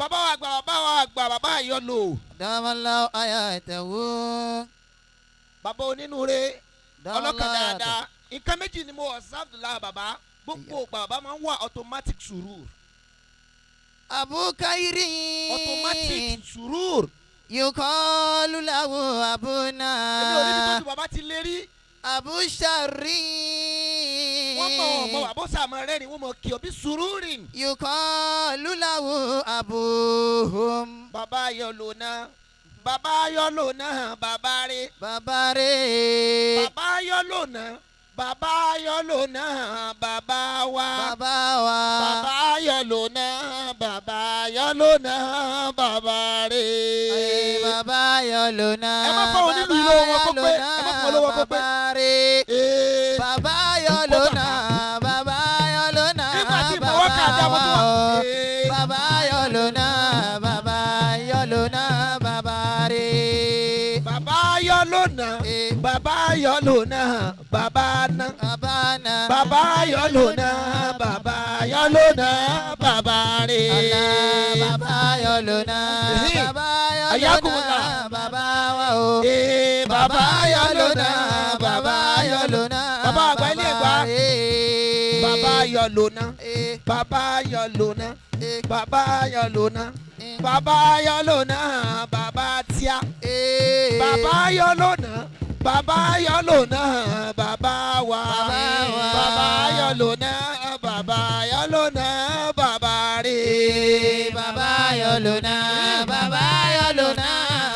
Bàbá wa àgbà, bàbá wa àgbà, bàbá àyọlò. Dámọ́lá ayatahu. Bàbá onínúure, ọlọ́kàn dáadáa. Nǹkan méjì ni mo observe lára bàbá. Gbogbo ìgbà bàbá máa ń wà automatic sùúrù. Abu Kairi. Automatic sùúrù. Yuqalu lahu abuna. Èmi ò rí ibi tó ju bàbá ti lé rí. Abu Sharri. Wọ́n mọ̀ ọ́ mọ̀ bàbá sàmọ́ rẹ́rìn, wọ́n mọ̀ kí ọ bí sùúrù rìn. Yuqalu lahu abuhum. Bàbá ayọ̀lò náà, bàbá ayọ̀lò náà, bàbá rẹ̀. Bàbá rẹ̀. Bàbá ayọ̀lò náà, bàbá ayọ̀lò náà, bàbá wa. Bàbá wa. Bàbá ayọ̀lò náà, bàbá ayọ̀lò náà, bàbá rẹ̀. Bàbá ayọ̀lò náà. Ẹ má fáwọn onílù yìí lówó wọn kó pé, ẹ má fún wọn lówó kó pé. Bàbá rẹ̀. Ee. Bàbá ayọ̀lò náà, bàbá ayọ̀lò náà, Nígbà tí ìmọ̀wọ́ kà dá wọn tó wà. o. Ee. Bàbá ayọ̀lò náà, bàbá ayọ̀lò náà, bàbá rẹ̀. Bàbá ayọ̀lò náà, bàbá ayọ̀lò náà, bàbá náà. Bàbá náà. Bàbá ayọ̀lò náà, bàbá ayọ̀lò náà, bàbá rẹ̀. Àlá bàbá ayọ̀lò náà, bàbá ayọ̀lò Ayakumullah. náà, bàbá wa o. Ee, bàbá ayọ̀lò náà, bàbá ayọ̀lò náà, Bàbá àgbà ilé Ẹ̀gbá. rẹ̀. Bàbá ayọ̀lò náà, Ee, bàbá ayọ̀lò náà, ee, bàbá ayọ̀lò náà, ee, bàbá ayọ̀lò náà, bàbá tíá. ee. Bàbá ayọ̀lò náà, bàbá ayọ̀lò náà, bàbá wa. Bàbá wa. Bàbá ayọ̀lò náà, bàbá ayọ̀lò náà, bàbá rẹ̀. Bàbá ayọ̀lò náà, bàbá ayọ̀lò náà,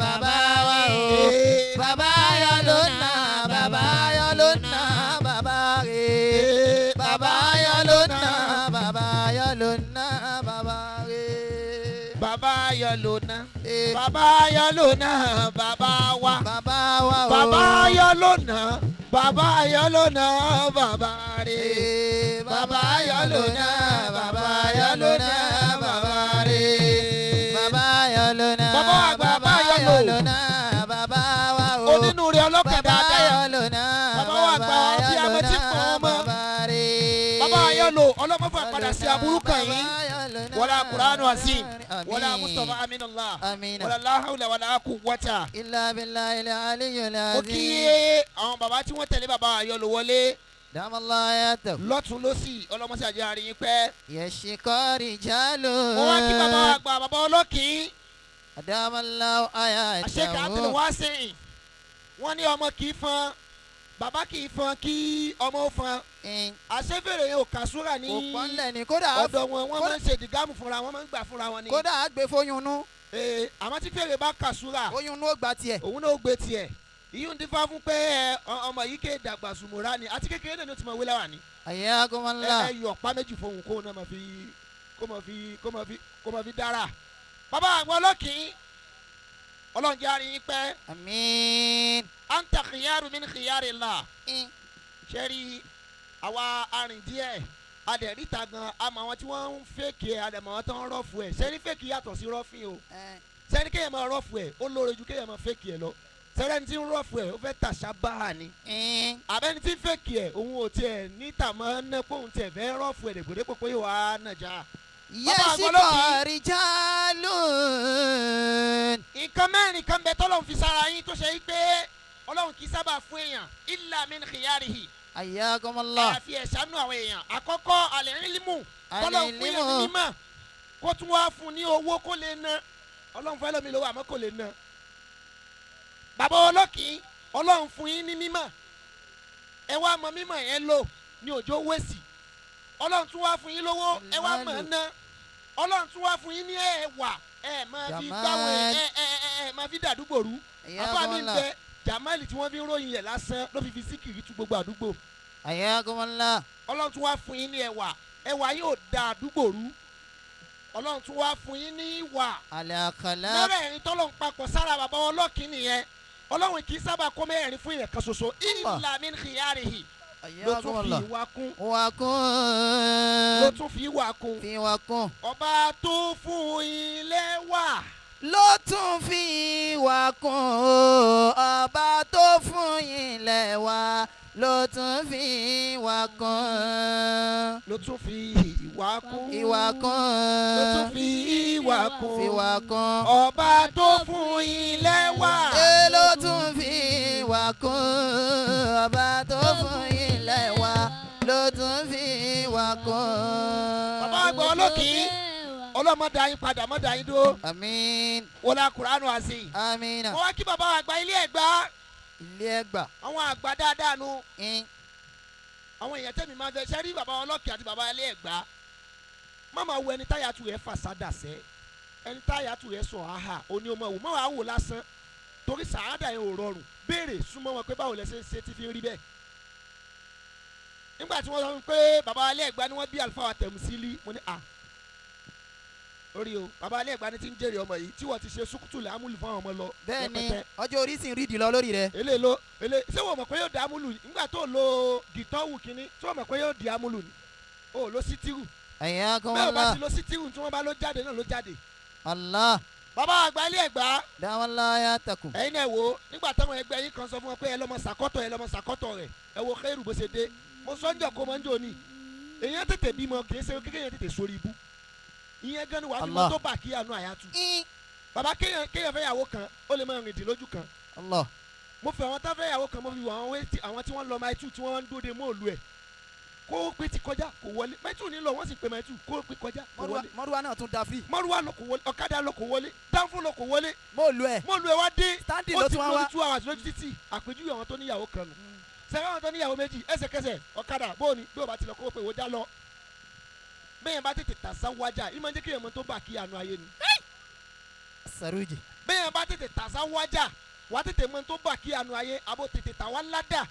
bàbá wa o. Ee. Bàbá ayọ̀lò náà, bàbá ayọ̀lò náà, bàbá rẹ̀. Ee. Bàbá ayọ̀lò náà, bàbá ayọ̀lò náà, bàbá rẹ̀. Bàbá ayọ̀lò náà, Ee. bàbá ayọ̀lò náà, bàbá wa. Bàbá wa o. Bàbá ayọ̀lò náà, bàbá ayọ̀lò náà, bàbá rẹ̀. Ee, bàbá ayọ̀lò náà, bàbá ayọ̀lò náà, bàbá rẹ̀. Bàbá ayọ̀lò náà, Bàbá wa àgbà, bàbá bàbá ayọ̀lò. ayọ̀lò náà, bàbá wa o. Onínúure ọlọ́kàn Bàbá dáadáa. ayọ̀lò náà, Bàbá wa àgbà, bí ayọ̀lò amọ̀ tí náà, pọ̀ ọmọ. bàbá rẹ̀. Bàbá ayọ̀lò ọlọ́mọ́fà padà sí aburú kan yìí. Wala Qur'anu azim. Wala Mustafa aminullah. Amina. Wala la hawla wala quwwata. Illa billahi al-aliyyil Mo kí azim. àwọn bàbá tí wọ́n tẹ̀lé bàbá ayọ̀lò wọlé Dàmọ́lá ayatò. lọ́tún lọ́sì, ọlọ́mọsí àjẹ́ àríyìn pẹ́. Yẹ̀ṣikọ́ rìjálò. Mo wá kí bàbá wa àgbà, bàbá ọlọ́kìn. Dàmọ́lá ayatò. Àṣekà àtẹlẹ wá sí i. Wọ́n ní ọmọ kì í fọn, bàbá kì í fọn kí ọmọ ó fọn. Àṣefèrè yẹn ò kà súrà ní Kò pọ́nlẹ̀ ní kódà ọ̀dọ̀ wọn. Wọ́n máa ń ṣe dìgámù fúnra wọn, máa ń gbà fúnra wọn ni. Kódà á gbé fóyún nú. Ee, àmọ́ tí fèrè bá kà súrà, Oyún nú ó gba tiẹ̀. òun náà ó gbé tiẹ̀. Ìyún dífá fún pé ẹ, ọmọ yìí ké dàgbà sùmùrà ni, àti kékeré náà ni ó ti mọ wé láwà ni. Ayyakumullah. Ẹ yọ ọ̀pá méjì fóun kó náà máa fi kó máa fi kó máa fi kó máa fi dára. Bàbá àwọn ọlọ́kìn, ọlọ́run jẹ́ àárín pẹ́. Àmín. Anta khiyaru min khiyarillah. Sẹ́rí àwa arìn díẹ̀, adẹ̀ríta gan, àmọ́ àwọn tí wọ́n ń fèkì ẹ̀, àdẹ̀mọ́ àwọn tó ń rọ́ọ̀fù ẹ̀. Sẹ́rí fèkì yàtọ̀ sí rọ́ọ̀fìn o. Sẹ́rí kéèyàn máa rọ́ọ̀fù ẹ̀, ó lóore ju kéèyàn máa fèkì ẹ̀ lọ. Sẹ́rí ẹni tí ń rọ́ọ̀fù ẹ̀, ó fẹ́ tàṣà báà ni. Àbẹ́ni tí ń fèkì ẹ̀, òun ò tiẹ̀ níta mọ́ ná pé òun tiẹ̀ fẹ́ rọ́ọ̀fù ẹ̀ dègbòdépò pé wàá nàjà. Yẹ̀ṣikọ́ rìjálò. Nǹkan mẹ́rin kan bẹ tọ́lọ́run fi sára yín tó ṣe yí pé Ọlọ́run kì í sábà fún èèyàn illa min khiyarihi. Ayyakumullah. Àfi ẹ̀ṣánú àwọn èèyàn. Àkọ́kọ́, al-ilmu. Tọ́lọ́run fún yẹn ní Al-ilmu. mímọ̀, kó tún wá fún ní owó kó lè ná. Ọlọ́run fẹ́ lómi lówó àmọ́ kò lè ná. Bàbá ọlọ́kìn, Ọlọ́run fún yín ní mímọ̀, ẹ wá mọ mímọ̀ yẹn lò ní òjò wẹ̀sì. Ọlọ́run tún wá fún yín lówó, ẹ wá mọ̀ ẹ́ ná. Ọlọ́run tún wá fún yín ní ẹwà, ẹ máa fi gbáwọn ẹ ẹ ẹ ẹ máa fi dàdúgbò rú. Àbá mi ń bẹ jamali tí wọ́n fi ń ròyìn ẹ̀ lásán ló fi fi síkìrì tú gbogbo àdúgbò. Ayyakumullah. Ọlọ́run tún wá fún yín ní ẹwà, ẹwà yóò da àdúgbò rú. Ọlọ́run tún wá fún yín ní ìwà. Al-akhlaq. Mẹ́rẹ̀ẹ̀rin tọ́lọ́run papọ̀ sára bàbá ọlọ́kìn nìyẹn. Ọlọ́run kì í sábà kó mẹ́rẹ̀ẹ̀rin fún yẹn kan ṣoṣo illa min khiyarihi. Ló tún fi Ayyakumullah. ìwà kún. Wa kún. Ló tún fi ìwà kún. Fi wa kún. Ọba tó fún ilé wà. Ló tún fi wà kún o, ọba tó fún yín lẹ́wà ló tún fi wà kún. Ló tún fi ìwà kún. Ìwà kún. Ló tún fi ìwà kún. Fi wá kún. Ọba tó fún yín lẹ́wà. Ṣé ló tún fi wá kún? Ọba tó fún yín lẹ́wà ló tún fi wá kún. Bàbá àgbà olókì ọlọ́mọ dá yín padà mọ́ dá yín dúró. Àmín. Wọlé Kùránù àzì. Àmín. Mo wá kí bàbá àgbà ilé Ẹ̀gbá. Ilé Ẹ̀gbá. Àwọn àgbà dáadáa nu. Àwọn èèyàn tẹ́mi máa ń fẹ́ ṣe rí bàbá ọlọ́kì àti bàbá ilé Ẹ̀gbá. Má máa wo ẹni táyà tù rẹ̀ fàṣádà sẹ́. Ẹni táyà tù rẹ̀ sọ àhà òní ọmọ wò má wàá wò lásán. Torí sàádà yẹn ò rọrùn. Béèrè súnmọ́ wọn pé báwo lẹ ṣe ń ṣe tí fi ń rí bẹ́ẹ̀. Nígbà tí wọ́n sọ fún mi pé bàbá ilé Ẹ̀gbá ni wọ́n bí àlùfáà Tẹ̀mùsílì, mo ní à orí o bàbá ilé Ẹ̀gbá ni ti ń jèrè ọmọ yìí tí wọ́n ti ṣe sùkútù làámúlù fún àwọn ọmọ lọ. Bẹ́ẹ̀ni rẹpẹtẹ. Ọjọ́ orí sì ń rídìí lọ lórí rẹ. Ele lo ele ṣé wọ́n mọ̀ pé yóò di amúlù nígbà tó lo gìtọ́wù kínní ṣé wọ́n mọ̀ pé yóò di amúlù ni o lo sítírù Ẹ̀yà kún bẹ́ẹ̀ o bá Allah. ti lo sítírù tí wọ́n bá ló jáde náà ló jáde. Allah. Bàbá àgbà ilé Ẹ̀gbá. Dáwọ́lá yà takùn. Ẹ̀yin náà wò ó nígbà táwọn ẹgbẹ́ yín kan sọ fún wọn pé ẹ lọ́mọ sàkọ́tọ̀ ẹ lọ́mọ sàkọ́tọ̀ rẹ̀ ẹ wo kẹ́rù bó ṣe dé mo sọ ń jọ kó mọ́ ń jò ní èyàn tètè bímọ kì í ṣe kékeré yẹn tètè sórí ibú ìyẹn gan ni wàá fi mọ Allah. tó bà kí àánú àyàtú bàbá kéèyàn kéèyàn fẹ́ yàwó kan ó lè máa rìn dín lójú kan. Allah. Mo fẹ́ àwọn tá fẹ́ yàwó kan mo fi wọ àwọn wé àwọn tí wọ́n lọ máa tù tí wọ́n ń dóde mọ́ọ̀lù ẹ̀ kó pé ti kọjá kò wọlé mẹ́tù ní lọ wọ́n sì pé mẹ́tù kó pé kọjá kò wọlé. Mọ́rúwá náà tún da free. Mọ́rúwá lọ kò wọlé ọ̀kadà lọ kò wọlé dánfó lọ kò wọlé Mọ́ọ̀lù ẹ̀. mọ́ọ̀lù ẹ̀ wá dé Standing ó ló ti tún wá lórí wá. 2 hours lójú títì àpèjúwe àwọn tó níyàwó kan nù sẹ́wọ́n àwọn tó níyàwó méjì ẹsẹ̀kẹsẹ̀ ọ̀kadà bóòní bí o bá ti lọ kó pé wọ́n já lọ bẹ́ẹ̀ bá tètè tàṣà wájà ìmọ̀ jẹ́ kéèyàn mọ̀ tó bà kí àánú ayé ni Saruji. bẹ́ẹ̀ bá tètè tàṣà wájà wà á tètè mọ̀ tó bà kí àánú ayé àbò tètè tà wá ládà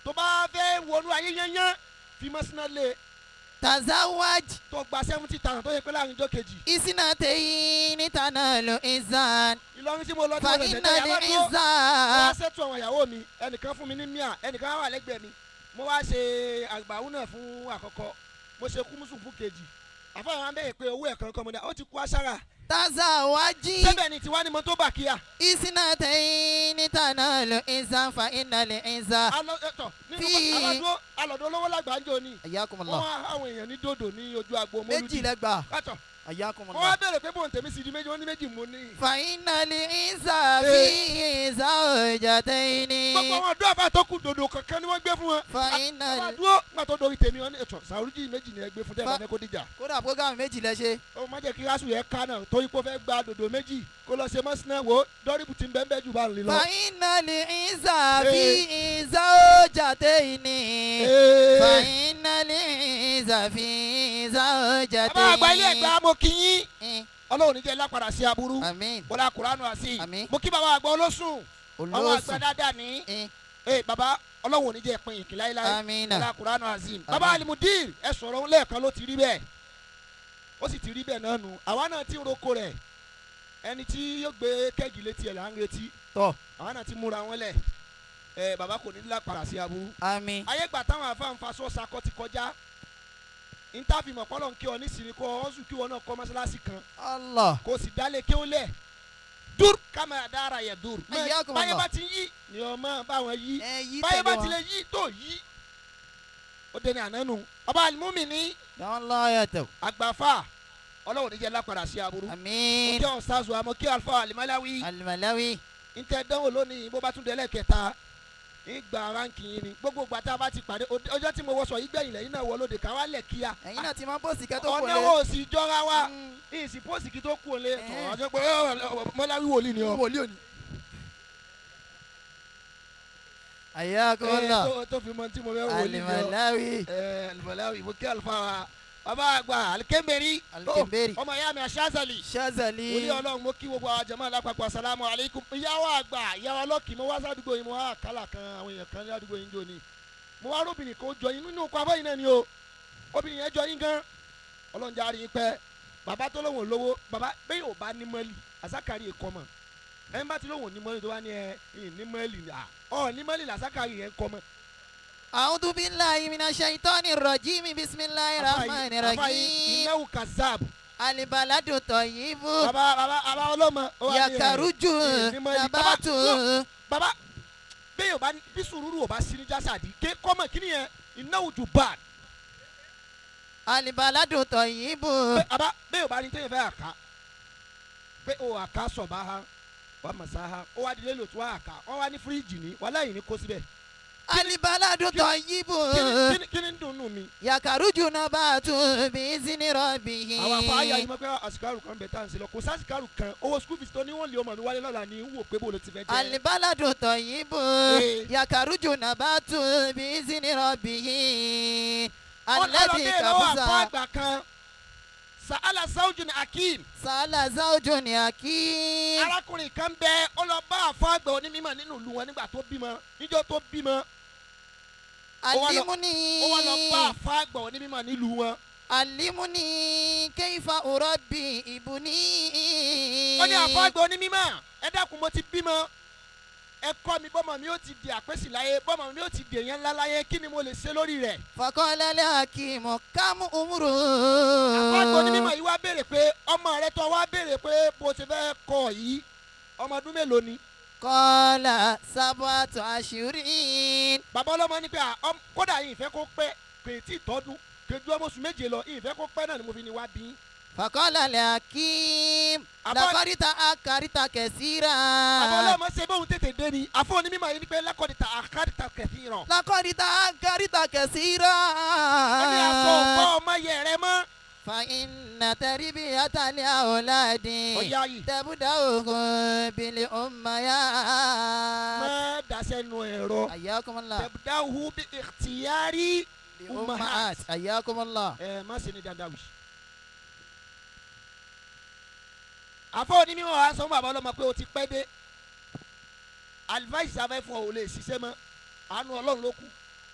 tó bá fẹ́ wọnú ayé yányán fi mọ́sínà lé Tazawaj. tó gba 70,000 tó yẹ pé láàrin ijọ́ kejì. Isina tanalu izan. Ìlọrin tí mo lọ tí mo Fa ṣẹ̀ṣẹ̀ inna dé li yàrá dúró wọ́n á izan. ṣètò àwọn ìyàwó mi ẹnìkan fún mi ní míà ẹnìkan wà lẹ́gbẹ̀ẹ́ mi mo wá ṣe àgbàwù náà fún àkọ́kọ́ mo ṣe kúmùsùn fún kejì àfọwọ́n àwọn abẹ́yẹ pé owó ẹ̀kan kan mo dá ó ti kú aṣára Tazawaji. sẹ́bẹ̀ ni tiwa ni mo tó bà kíá. Isina tanalu izan fa inna li izan. Alọ ẹtọ nínú Fi- aládùn alọ̀dọ̀ olówó làgbàjọ ni wọ́n Ayakumullah. wá àwọn èèyàn ní dòdò ní ojú agbo Méjì mọ́lúdì lẹ́gbàá. kátọ̀ wọ́n wá Ayakumullah. béèrè pé bóun tèmi sì di méjì wọ́n ní méjì mo ní. Fa inna li izan fi zawjataini. Gbogbo àwọn ọdún àbá tó kù dòdò kankan ni wọ́n gbé fún wọn. Fa inna àwọn li. àdúró nígbà tó dorí tèmi wọn ní ẹ̀tọ́ sàrújì méjì ni ẹ gbé fún tẹ́lẹ̀ Fa- bá fẹ́ kó dìjà. Kódà program méjì lẹ ṣe. Ó má jẹ́ kí rásù yẹn ká náà torí pé ó fẹ́ gba dòdò méjì kó lọ ṣe mọ́sínà wo dọ́rìbù ti ń bẹ́ẹ̀ bẹ́ẹ̀ jù bá ń lọ. Fa inna li izan fi zawjataini. Fa inna li izan fi zawjataini. Bàbá àgbà ilé Ẹ̀gbá mo kí yín Ọlọ́run ní jẹ́ lápadà sí aburú Àmín. bọ́lá kuranu àti Àmín. mo kí bàbá àgbà olóṣùn àwọn àgbà Olóòsùn. dáadáa ní ee bàbá Ọlọ́run ní jẹ́ ìpín ìkìlá ilá Amina. bọ́lá kuranu azim bàbá Àmín. alimudir ẹ sọ̀rọ̀ lẹ́ẹ̀kan ló ti rí bẹ́ẹ̀ ó sì ti rí bẹ́ẹ̀ náà nù àwa náà ti ń roko rẹ̀ ẹni tí yóò gbé kẹ́gì létí ẹ̀ là ń retí Tọ́. àwa náà ti múra wọn lẹ̀ ẹ bàbá kò ní lápadà sí aburú Àmín. ayé gbà táwọn afáǹfà sọ́sakọ́ ti kọjá ntàfimọ̀ kọ́lọ̀ ń kí ọ nísìnyí kọ́ ọ́n sùn kí wọn náà kọ́ mọ́sálásí kan Allah. kó o sì dálé kí ó lẹ̀ dúr kámẹ́rà dára yẹ dúr. Ayyakum báyé Allah. bá ti ń yí ni ọmọ báwọn yí Ẹ yí báyé tẹ̀lé bá ti wọn. lè yí tó yí ó dẹni ànánu ọba alimumi ní Dáwọ́lá yàtọ̀. àgbàfà Ọlọ́run níjẹ́ lápadà sí aburú. Mo Àmín. kí ọ̀sán àmọ́ kí alfa alimalawi Alimalawi. ntẹ dánwò lónìí bó bá tún délẹ̀ kẹta ìgbà ránkì yín ni gbogbo ìgbà tá a bá ti pàdé ọjọ́ tí mo wọṣọ yìí gbẹ̀yìn lẹ́yìn náà wọ lóde ká wá lẹ̀ kíá Ẹ̀yin náà ti máa bọ́ọ̀sì kẹ́ tó kò ọ̀nà lé. wo sì jọra wa ìsìn pósì kí tó kú òlé ọjọ́ pé mọ́láwí wòlíì ni ọ. Wòlíì òní. Ayakumullah. Tó fi mọ tí mo fẹ́ wòlíì ni ọ. Alimalawi. Alimalawi mo kí àlùfáà wa bàbá àgbà alikemberi Alikemberi. ọmọ ìyá mi aṣáàzàlì Shazali. wòlíì Ọlọ́run mo kí gbogbo àwọn jàmáà lápapọ̀ asalamu aleykum ìyàwó àgbà ìyàwó ọlọ́kì mo wá sádùúgbò yìí mo wá àkàlà kan àwọn èèyàn kan ní àdúgbò yìí ń jò ní mo wá róbìnrin kan ó jọ yín nínú ọkọ̀ abọ́yìn náà ni o obìnrin yẹn jọ yín gan Ọlọ́run járe yín pẹ́ bàbá tó lóun ò lówó bàbá bẹ́ẹ̀ ò bá ní mọ́lì àsákàrí èkó mọ̀ ẹni bá ti lóun ò ní mọ́lì tó bá ní ẹ ní mọ́lì ọ ní mọ́lì làsákàrí yẹn kọ́ mọ́. A'udhu billahi minash shaitani rajim. Bismillahir rahmanir rahim. ìnáwó kazab Alibaladu tayyibu. bàbá bàbá bàbá ọlọ́mọ ó wà ní ẹ Yakaruju ní mọ́lì. nabatu. Bàbá bẹ́ẹ̀ ò bá bí sùúrù ò bá sí ní jásàdì ké kọ́mọ̀ kí nìyẹn ìnáwó jù bad Alibaladu tayyibu. Bàbá bẹ́ẹ̀ ò bá ní téèyàn fẹ́ àká Pé o àká sọ̀bá ha wà màsá ha ó wá dilé lò tó wà àká wọ́n wá ní fíríjì ní wàhálà yìí ní kó síbẹ̀. Alibaladu tọyibu. Kí ni ń dùn nù mi. Yakaruju nabatu biizni rabbihi. Àwọn afáyà yìí mọ̀ pé àsìkárù kan bẹ̀ tá à ń ṣe lọ kò sásìkárù kan owó school fees tó ní wọ́n lé ọmọ mi wálé lọ́la ní wò pé bó ló ti fẹ́ jẹ́. Alibaladu tọyibu. Yakaruju nabatu biizni rabbihi. Alladhi ọlọ́dẹ lọ́wọ́ àfọ kabusa. àgbà kan sàálà sáwùjù ní akeem. Sala zawjun hakim. Arákùnrin kan bẹ ó lọ bá àfọ àgbà onímọ̀ nínú ìlú wọn nígbà tó bímọ níjọ́ tó bímọ Alimuni. ó wá lọ bá àfọ àgbà onímọ̀ nílùú wọn. Alimuni keifa urabbi ibuni. Ó ní àfọ àgbà onímọ̀ ẹ dákun mo ti bímọ ẹ kọ́ mi bọ́mọ mi ó ti di àpèsè láyé bọ́mọ mi ó ti di èèyàn ńlá láyé kí ni mo lè ṣe lórí rẹ̀. Faqala al-hakimu kam umru. Àfọ àgbà onímọ̀ yìí wá béèrè pé ọmọ rẹ tó wá béèrè pé bó ṣe fẹ́ kọ́ yìí ọmọ ọdún mélòó ni. Qala sab'atu ashhurin. Bàbá ọlọ́mọ ní pé kódà yìí ìfẹ́ kó pẹ́ kò tí ì tọ́dún kò ju ọmọ oṣù méje lọ ìfẹ́ kó pẹ́ náà ni mo fi ní wá bí. Faqala al-hakim laqad ta'akkarta kaseera. Bàbá ọlọ́mọ ṣe bóun tètè dé ni àfọ onímọ̀ yìí ní pé laqad ta'akkarta kaseera. Laqad ta'akkarta kaseera. Ó ní aṣọ òpó ọmọ yẹ rẹ mọ́. Fa inna tarbiyata al-awladi Ọ̀yá yìí. tabda'u bil ummayat. Má dasẹ́nu ẹ̀rọ. Hayyakumullah. Tabda'u bi ikhtiyari ummahat. Ummahat. Hayyakumullah. Ẹ má ṣe ní dandan wì. Àfọ onímọ̀ wa sọ fún bàbá ọlọ́mọ pé o ti pẹ́ dé. Advice abẹ́ fún ọ ò lè ṣiṣẹ́ mọ́. Àánú Ọlọ́run ló kù.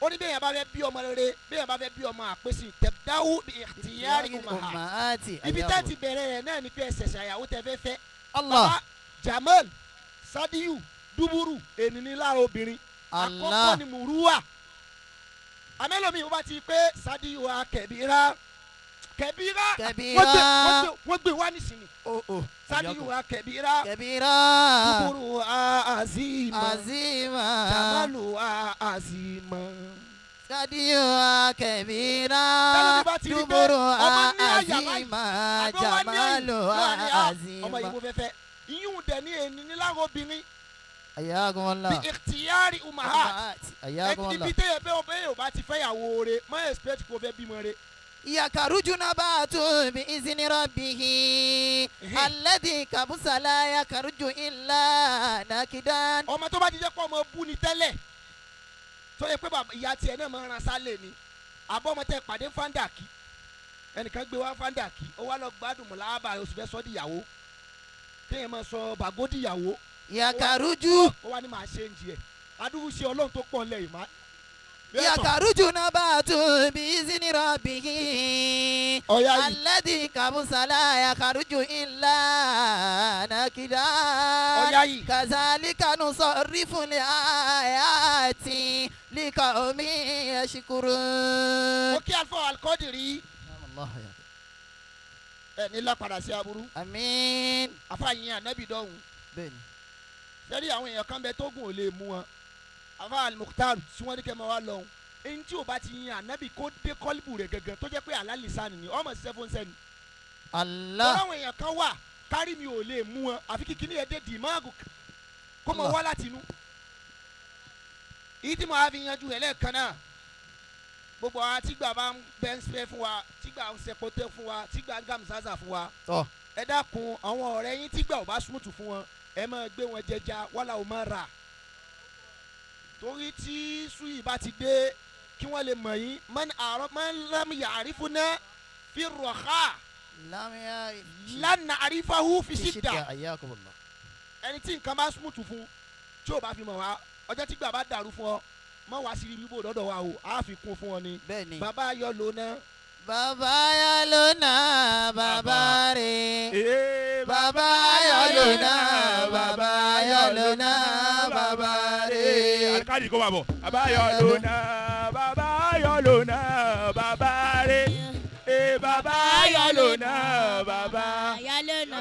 Ó ní bẹ́ẹ̀ yẹn bá fẹ́ bí ọmọ rere bẹ́ẹ̀ yẹn bá fẹ́ bí ọmọ àpèsè tabda'u bi ikhtiyari ummahat. Ummahati. Ibi tẹ́ ti bẹ̀rẹ̀ rẹ̀ náà ni pé ẹsẹ̀ ṣàyàwó tẹ fẹ́ fẹ́. Allah. Bàbá Jamal Sadiyu Duburu ènìní lára obìnrin. Àkọ́kọ́ Allah. ni Muruwa. Amẹ́lòmí wọ́n bá ti pé Sadiyu wa kẹ̀bíra kẹ̀bíra Kẹ̀bíra. wọ́n gbé wá nísìnyí. Oh oh. Sadiyu wa kẹ̀bíra Kẹ̀bíra. Duburu wa azima Azima. Jamalu wa azima. Sadiyu wa kẹ̀bíra. Tẹ́lẹ̀ bá ti rí pé Duburu ọmọ wa ní àyà báyìí, azima. àbí wọ́n ní ẹ̀yìn, Jamalu wa lọ́wọ́ ni, "Ah, ọmọ yìí azima. mo fẹ́ fẹ́." Iyún dẹ̀ ní ènìní lára obìnrin Hayyakumullah. bí ikhtiyari umahat. Ummahat. Hayyakumullah. Ibi tẹ́yẹ bẹ́ẹ̀ ọbẹ̀ yóò bá ti fẹ́ yàwó re má expect kó fẹ́ bímọ re. Yakaruju nabatu bi izni rabbihi. Alladhi kabusa la yakaruju illa nakidan. Ọmọ tó bá ti jẹ́ pé ọmọ bú ni tẹ́lẹ̀ tó yẹ pé bàbá ìyá tiẹ̀ náà máa ń ran sálẹ̀ ni àbọ̀ ọmọ tẹ pàdé fáńdàkì ẹnìkan gbé wá fáńdàkì ó wá lọ gbádùn mọ̀láàbà oṣù fẹ́ sọ́ dìyàwó kéèyàn máa sọ bàgó dìyàwó Yakaruju. ó wá ní màá ṣe ń jẹ adúrú ṣe ọlọ́run tó pọ̀ ńlẹ̀ yìí má. Yakaruju nabatu bi izni rabbihi. Ọ̀yá yìí. Alladhi kabusa la yakaruju illa nakidan. Ọ̀yá yìí. Kazalika nusarrifu al-ayati liqaumin yashkurun. Mo kí Alfa Alkọ́dìrí ẹ̀ ní lápadà sí aburú Àmín. àfààyàn ànábì dọ́hùn. Bẹ́ẹ̀ni. Sẹ́rí àwọn èèyàn kan bẹ tógun ò lè mú wọn afa Al-Mukhtar tí wọ́n ní kẹ́ máa wá lọ́hùn ẹni tí ò bá ti yan ànábì kó dé kọ́líbù rẹ̀ gangan tó jẹ́ pé àlálìsá nìyí ọmọ ṣiṣẹ́ fún sẹ́ni. Allah. Tọ́lá àwọn èèyàn kan wà kárí mi ò lè mú wọn àfi kíkí ní ẹdẹ dìmáàgù kó mọ Allah. wá láti inú. Èyí tí mo á fi yanjú ẹ̀ lẹ́ẹ̀kan náà gbogbo àwọn tígbà bá ń bẹ́ ń fẹ́ fún wa tígbà ń sẹpọ́tẹ́ fún wa tígbà ń gàmsáza fún wa Tọ́. ẹ dákun àwọn ọ̀rẹ́ yín tígbà ò bá smooth fún wọn ẹ máa gbé wọn jẹja wàhálà ò máa rà torí tí suyi bá ti dé kí wọ́n lè mọ̀ yín man àrọ́ man lam ya'rifuna fi raha Lam ya'rif. lan na'rifahu fi Fi shidda shidda. Hayyakumullah. ẹni tí nǹkan bá smooth fún tí ò bá fi mọ̀ wá ọjọ́ tí gbà bá dàrú fún ọ mọ̀ wá sí ibi bò dọ́dọ̀ wa o á fi kún fún ọ ni Bẹ́ẹ̀ni. bàbá yọ lóná Bàbá yà lónà bàbá rẹ̀. Bàbá yà lónà bàbá yà lónà bàbá rẹ̀. Alikadi kó máa bọ̀. Bàbá yọ lónà bàbá yọ lónà bàbá rẹ̀. Bàbá yọ lónà bàbá. Yálòna